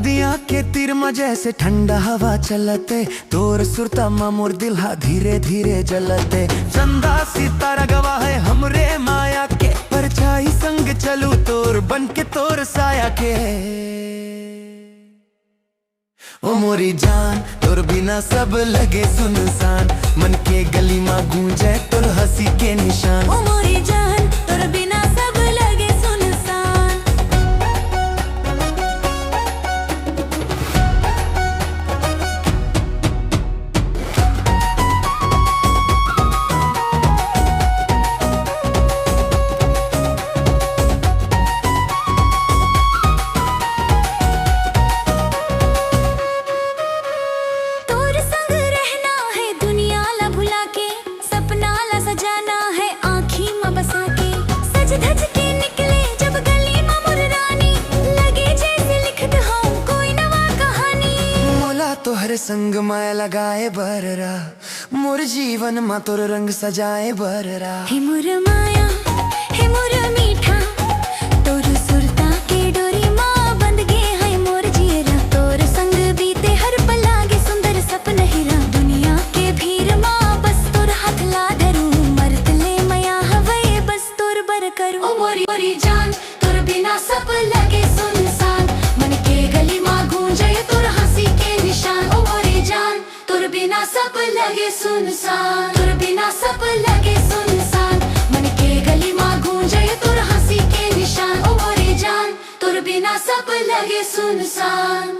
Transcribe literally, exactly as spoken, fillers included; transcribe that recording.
नदिया के तीर म जैसे ठंडा हवा चलत हे, तोर सुरता म मोर दिल हा धीरे धीरे जलत हे। चंदा सितारा गवाह हे हमरे माया के, परछाई संग चलू तोर बन के तोर साया के। ओ मोरी जान, तोर बिना सब लगे सुनसान, मन के गली मा गूंजे तोर हंसी के निशान। ओ मोरी जान, तोर बिना सब लगे सुनसान। तोर संग रहना हे दुनिया ला भुला के, सपना ला सजाना हे आँखी म बसा के। सज धज के निकले जब गली म मोर रानी, लगे जैसे लिखत हूँ कोई नवा कहानी। मोला तोहरे संग मैं लगाए बर रा, मोर जीवन म तोर रंग सजाए बर रा। हे मोर माया, हे मोर मीठा, तोर सुरता के डोरी मा बंध गे हे मोर जियरा। तोर संग बीते हर पल लागे सुंदर सपन हीरा। दुनिया के भीड़ मा बस तोर हाथ ला धरू, मरत ले मया हवे बस तोर बर करू। ओ मोरी, मोरी जान, तोर बिना सब लगे सुनसान, मन के गली मा गूंजे तोर हंसी के निशान। ओ मोरी जान, तोर बिना सब लगे सुनसान, तोर बिना सब लगे सुनसान, मन के गली मा गूंजे तोर हंसी के निशान। ओ मोरी जान, तोर बिना सब लगे सुनसान।